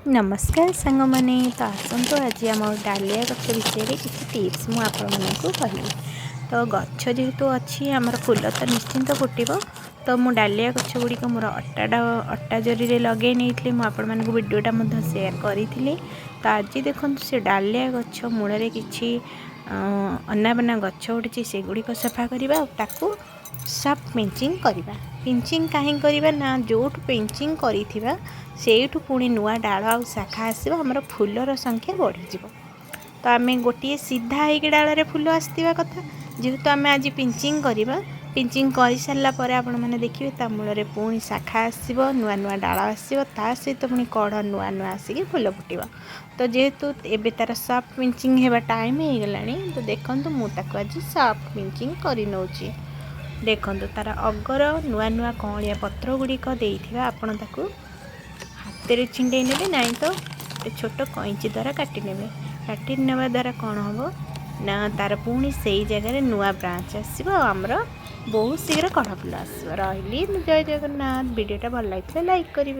ନମସ୍କାର ସାଙ୍ଗମାନେ। ତ ଆସନ୍ତୁ, ଆଜି ଆମ ଡାଲିଆ ଗଛ ବିଷୟରେ କିଛି ଟିପ୍ସ ମୁଁ ଆପଣମାନଙ୍କୁ କହିବି। ତ ଗଛ ଯେହେତୁ ଅଛି ଆମର, ଫୁଲ ତ ନିଶ୍ଚିନ୍ତ ଫୁଟିବ। ତ ମୁଁ ଡାଲିଆ ଗଛ ଗୁଡ଼ିକ ମୋର ଅଟାଟା ଅଟା ଜରିରେ ଲଗାଇ ନେଇଥିଲି। ମୁଁ ଆପଣମାନଙ୍କୁ ଭିଡ଼ିଓଟା ମଧ୍ୟ ସେୟାର କରିଥିଲି। ତ ଆଜି ଦେଖନ୍ତୁ, ସେ ଡାଲିଆ ଗଛ ମୂଳରେ କିଛି ଅନାବନା ଗଛ ଉଠିଛି। ସେଗୁଡ଼ିକ ସଫା କରିବା ଆଉ ତାକୁ ସଫ୍ଟ ପିଞ୍ଚିଂ କରିବା। ପିଞ୍ଚିଂ କାହିଁ କରିବା ନା, ଯେଉଁଠୁ ପିଞ୍ଚିଂ କରିଥିବା ସେଇଠୁ ପୁଣି ନୂଆ ଡାଳ ଆଉ ଶାଖା ଆସିବ, ଆମର ଫୁଲର ସଂଖ୍ୟା ବଢ଼ିଯିବ। ତ ଆମେ ଗୋଟିଏ ସିଧା ହେଇକି ଡାଳରେ ଫୁଲ ଆସିଥିବା କଥା, ଯେହେତୁ ଆମେ ଆଜି ପିଞ୍ଚିଂ କରିବା। ପିଞ୍ଚିଂ କରିସାରିଲା ପରେ ଆପଣମାନେ ଦେଖିବେ, ତା ମୂଳରେ ପୁଣି ଶାଖା ଆସିବ, ନୂଆ ନୂଆ ଡାଳ ଆସିବ, ତା ସହିତ ପୁଣି କଢ଼ ନୂଆ ନୂଆ ଆସିକି ଫୁଲ ଫୁଟିବ। ତ ଯେହେତୁ ଏବେ ତା'ର ସଫ୍ଟ ପିଞ୍ଚିଂ ହେବା ଟାଇମ୍ ହେଇଗଲାଣି, ତ ଦେଖନ୍ତୁ, ମୁଁ ତାକୁ ଆଜି ସଫ୍ଟ ପିଞ୍ଚିଂ କରିନେଉଛି। ଦେଖନ୍ତୁ, ତା'ର ଅଗର ନୂଆ ନୂଆ କଅଁଳିଆ ପତ୍ର ଗୁଡ଼ିକ ଦେଇଥିବା, ଆପଣ ତାକୁ ହାତରେ ଛିଣ୍ଡେଇ ନେବେ, ନାହିଁ ତ ଗୋଟେ ଛୋଟ କଇଁଚି ଦ୍ୱାରା କାଟି ନେବେ। କାଟି ନେବା ଦ୍ୱାରା କ'ଣ ହେବ ନା, ତା'ର ପୁଣି ସେଇ ଜାଗାରେ ନୂଆ ବ୍ରାଞ୍ଚ ଆସିବ ଆଉ ଆମର ବହୁତ ଶୀଘ୍ର କଢ଼ ଫୁଲ ଆସିବ। ରହିଲି, ଜୟ ଜଗନ୍ନାଥ। ଭିଡ଼ିଓଟା ଭଲ ଲାଗିଥିଲେ ଲାଇକ୍ କରିବେ।